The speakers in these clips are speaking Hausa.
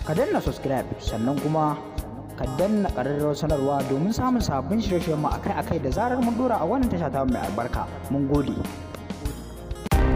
Ka danna subscribe, sannan kuma ka danna ƙararrawar sanarwa domin samun sabbin shirye-shiryenmu akai-akai da zarar mun dora a wannan tasha ta mai albarka. Mun gode.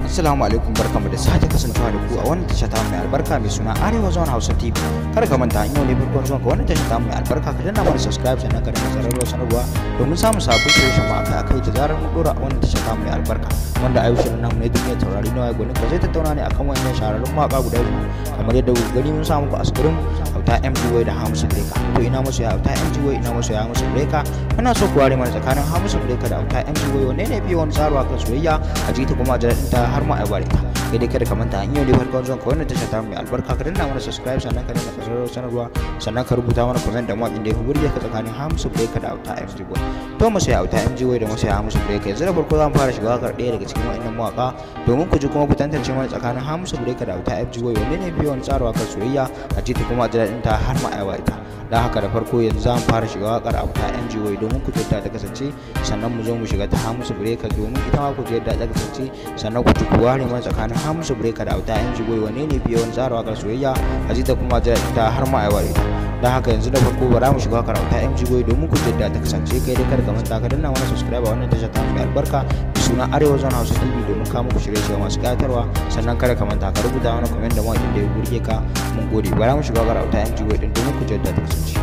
Assalamu alaikum, barkamu da sake kasancewa da ku a wannan tasha ta mai albarka mai suna Arewa Zone Hausa TV. Kada ka manta, in yau ne farkon zuwan ka wannan tasha ta mai albarka, ka danna mana subscribe, sannan ka danna ƙararrawar sanarwa domin samun sabbin shirye-shiryenmu akai-akai da zarar mun dora a wannan tasha ta mai albarka. Wanda a yau shirin namu na Duniyar Taurari na Waye Gwanin Ka zai tattauna ne akan wannan shahararrun mawaka guda biyu, kamar yadda kuka gani mun samu ku a screen, Auta MG Boy da Hamisu Breaker. To, ina masoya Auta MG Boy, ina masoya Hamisu Breaker? Muna so ku ware mana tsakanin Hamisu Breaker da Auta MG Boy, wanne ne fi wani tsarwa kan soyayya, a ji ta kuma a ji daɗin ta har ma a bare ta. Kai dai kada ka manta, in yau ne farkon zuwan ka wannan tasha ta mai albarka, ka danna mana subscribe, sannan ka danna ƙararrawar sanarwa, sannan ka rubuta mana comment da mawaƙin da ya fi burge ka tsakanin Hamisu Breaker da Auta MG Boy. To, masoya Auta MG Boy da masoya Hamisu Breaker, yanzu da farko za mu fara shiga wakar ɗaya daga cikin wa'annan mawaƙa domin ku ji kuma ku tantance mana tsakanin Hamisu Breaker da Auta MG Boy, wanne ne fi wani tsarawa kan soyayya, a ji ta kuma a ji daɗin ta har ma a yawa ita. Don haka da farko yanzu za mu fara shiga wakar Auta MG Boy domin ku ji yadda ta kasance, sannan mu zo mu shiga ta Hamisu Breaker domin ita ma ku ji yadda ta kasance, sannan ku ji ku ware mana tsakanin Hamisu Breaker da Auta MG Boy, wanne ne fi wani tsarawa kan soyayya, a ji ta kuma a ji daɗin ta har ma a yawa ita. Don haka yanzu da farko bara mu shiga wakar Auta MG Boy domin ku ji yadda ta kasance. Kai dai kada ka manta, ka danna mana subscribe a wannan tasha ta mai albarka mai suna Arewa Zone Hausa TV domin kawo muku shirye-shirye masu ƙayatarwa, sannan kada ka manta ka rubuta mana comment da mawaƙin da ya burge ka. Mun gode. Bara mu shiga wakar Auta MG Boy din domin ku ji yadda ta kasance.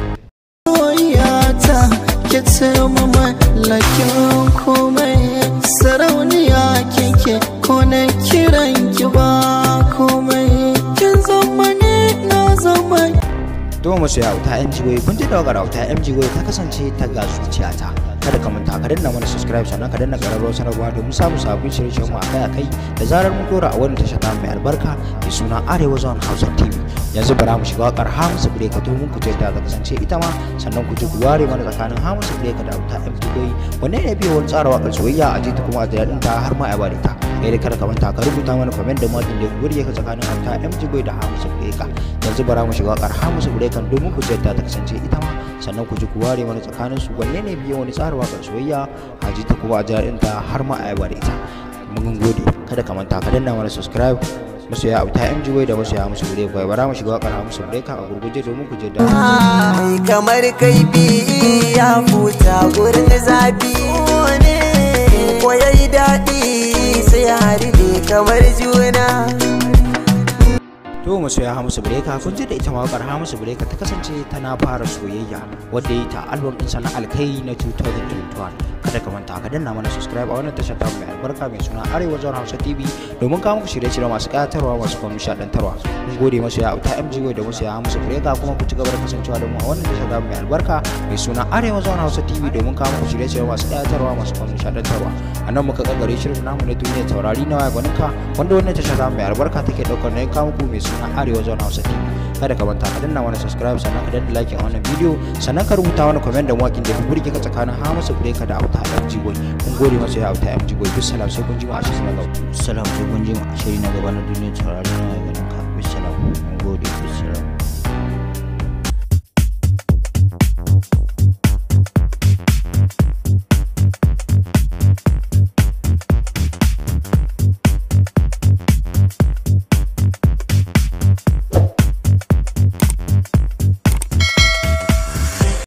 Soyayyata ke ce mallakin komai, sarauniya keke, ko na kiran ki ba komai, kin zama ne na zama. To, masoya Auta MG Boy, kun ji da wakar Auta MG Boy ta kasance ta Ga Zuciyata. Kada ka manta ka danna mana subscribe, sannan ka danna ƙararrawar sanarwa domin samun sabbin shirye-shiryen mu akai-akai da zarar mun dora a wannan tasha ta mai albarka mai suna Arewa Zone Hausa TV. Yanzu bara mu shiga wakar Hamisu Breaker domin ku ji yadda ta kasance ita ma, sannan ku ji ku ware mana tsakanin Hamisu Breaker da Auta MG Boy, wanne ne biyo wani tsara wakar soyayya, a ji ta kuma a ji daɗin ta har ma a ba da ita. Kai dai kada ka manta ka rubuta mana comment da mawaƙin da ya burge ka tsakanin Auta MG Boy da Hamisu Breaker. Yanzu bara mu shiga wakar Hamisu Breaker domin ku ji yadda ta kasance ita ma, sannan ku ji ku ware mana tsakanin su, wanne ne biyo wani tsara wakar soyayya, a ji ta kuma a ji daɗin ta har ma a yaba da ita. Mun gode. Kada ka manta ka danna mana subscribe, masoya Auta MG Boy da masoya Hamisu Breaker. Bara mu shiga wakar Hamisu Breaker a gurguje domin ku ji yadda. Ai kamar kaifi ya futa gurin zafi ko yayi daɗi sai harbe kamar juna. To, masoya Hamisu Breaker, kun ji da ita waƙar Hamisu Breaker ta kasance tana Fara Soyayya, wadda yi ta album ɗinsa na Alkai na 2021. Kada ka manta ka danna mana subscribe a wannan tashar ta mai albarka mai suna Arewa Zone Hausa TV domin kawo muku shirye-shirye masu ƙayatarwa masu kuma nishaɗantarwa. Mun gode, masoya Auta MG Boy da masoya Hamisu Breaker, kuma ku ci gaba da kasancewa da mu a wannan tashar ta mai albarka mai suna Arewa Zone Hausa TV domin kawo muku shirye-shirye masu ƙayatarwa masu kuma nishaɗantarwa. A nan muka kankare shirin namu na Duniyar Taurari na Waye Gwaninka, wanda wannan tashar ta mai albarka take ɗaukar nauyin kawo muku mai suna Arewa Zone Hausa TV. Kada ka manta ka danna mana subscribe, sannan ka danna like a wannan bidiyo, sannan ka rubuta mana comment da mawakin da fi burge ka tsakanin Hamisu Breaker da Auta MG Boy. Mun gode masa ya Auta MG Boy. Bisalam, sai kun ji mu a shiri na gaba. Salam, sai kun ji mu a shiri na gaba na Duniyar Taurari na Waye Gwaninka. Bisalam, mun gode, bisalam.